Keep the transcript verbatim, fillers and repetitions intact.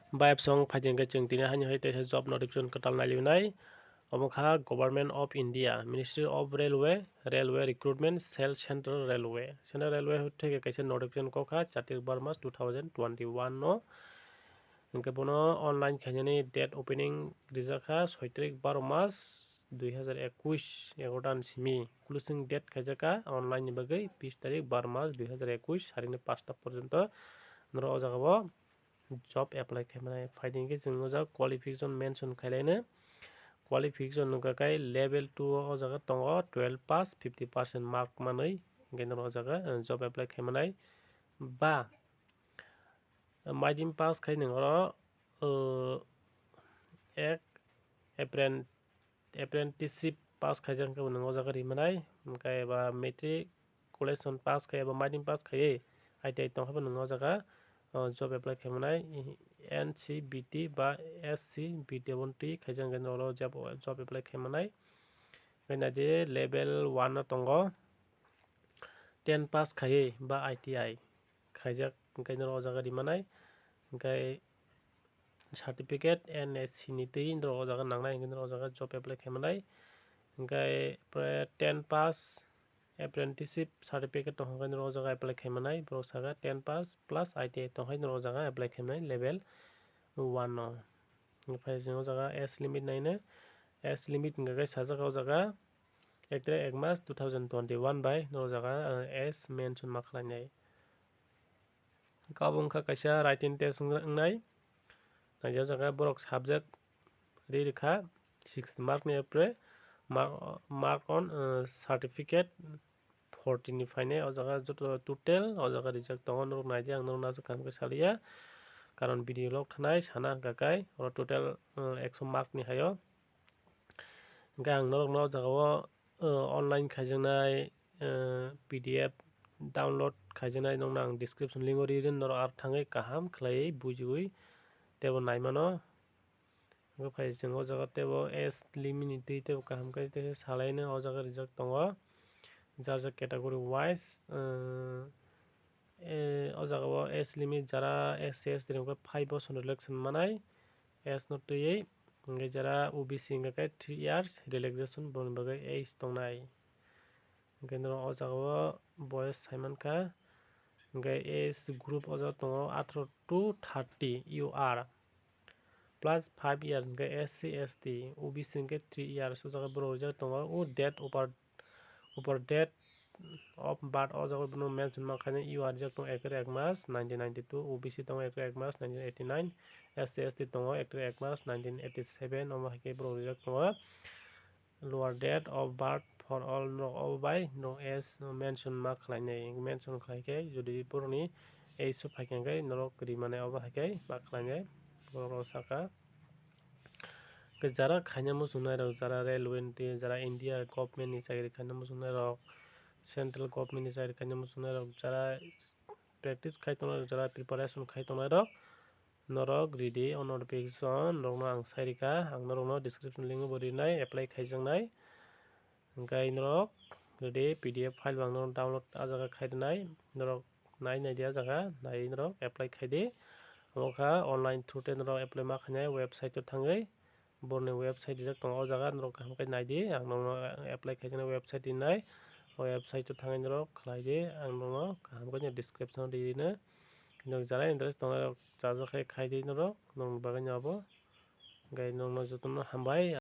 Bayapsong phaidi hwnkhe chwng tini haino hai teisa job notification kwtal nailibnai. Omo kha Government of India, Ministry of Railway, Railway Recruitment Cell, Central Railway. Central Railway theke kaisa notification kok kha, char tarik bar mas two thousand twenty-one no. Hwnkhe bono online khainani date opening rijak kha soi tarik bar mas dui hazar ekush, egarotan simi. Closing date khaijak kha online ni bagwi bis tarik bar mas dui hazar ekush, sarikni pasta porjonto. Norok o jaga o job apply khaimani phaidi hwnkhe chwng o jaga qualification mention khailaino. Qualification nukha khe level two o jaga tongo twelve pass fifty percent mark manwi, hwnkhe norok o jaga, eh, job apply khaimanai. Ba maidim pass khai nwng oro, uh, ek appren-, apprenticeship pass khaijak khe bo nwng o jaga rimanai, hwnkhe ba matriculation pass khai eba maidim pass khaiwi I T I tongkha bo nwng o jaga, uh, job apply khaimanai. N C B T ba S C B T obo twi khaijak hwnkhe norok job, job apply khaimanai. Hwnkhe naidi level one o tongo ten pass khaiwi ba I T I khaijak, hwnkhe norok o jaga rimanai. Hwnkhe certificate N S C ni twi norok o jaga nangnai, hwnkhe norok o jaga job apply khaimanai. Hwnkhe pre-, ten pass apprenticeship certificate tong hwnkhe norok o jaga apply khaimanai. Borok saka ten pass plus I T I tong hai norok o jaga apply khaimanai level one o. Hwnkhe phai chwng o jaga age limit naino, age limit hwnkhe sajak o jaga ek tarik ek mas two thousand twenty-one bai norok o jaga, uh, age mention ma khlainai. Kabo wngkha kaisa written test wng-, wngnai. Naijak jaga borok subject ri rikha sixty mark ni apre mark, mark on, uh, certificate forty ni phainai. O jaga joto total o jaga rijak tongo, norok naidi, ang norok naisuk kaham khe saliya, karon video log thanai sana hwnkha khe oro total, uh, ekso mark ni haio. Hwnkhe ang norokno o jaga o, uh, online khaijaknai, uh, P D F download khaijaknai nokno ang description link o ri rw, norok aro thangwi kaham khlaiwi bujiwi teibo naimano. Hwnkhe phai chwng o jaga teibo age limit ni twi teibo kaham khe tei salaino o jaga rijak tongo. Jar jar category wise, uh, eh, o jaga o age limit jara S C S T rok khe five bochor relaxation manai age no twiwi, hwnkhe jara O B C hwnkhe three years relaxation borokni bagwi age tongnai. Hwnkhe norok o jaga o boyes saimankha, hwnkhe age group o jaga tongo atharo to thirty U R. Plus five years hwnkhe S C S T, O B C hwnkhe three years, o jaga borok rijak tongo. O date upor, upor date of birth o jaga bono mention ma khaina, U R rijak tongo ek tarik ek mas nineteen ninety-two, O B C tongo ek tarik ek mas nineteen eighty-nine, S C S T tongo ek tarik ek mas nineteen eighty-seven, omo hai khe borok rijak tongo. Lower date of birth for all, norok obo bai norok age mention ma khlainai, mention khlai khe jodi borokni age o phai khe hwnkhe norok ri mane obo hai khe ma khlainai, borok rok saka. Hwnkhe jara khaina muchungnai rok, jara railway ni twi, jara India government ni chakri khaina muchungnai rok, central government ni chakri khaina muchungnai rok, jara practice khai tongnai rok, jara preparation khai tongnai rok, norok ridi o notification norokno ang sai rikha, ang norokno description link o bo rinai, apply khaijaknai. Hwnkhe norok ridi P D F file bo ang norokno download ah jaga khai rwnai, norok nai naidi ah jaga, naiwi norok apply khaidi. Omo kha online through tei norok apply ma khainai website o thangwi. Borokni website rijak tongo o jaga, norok kaham khe naidi, ang norokno apply khaijaknai website rinai. O website o thangwi norok khlaidi, ang norokno kaham khe description o rinai. Norok jara interest tongnai rok, chajak khe khaidi norok, norokni bagwi no abo. Hwnkhe norokno jotono hambai.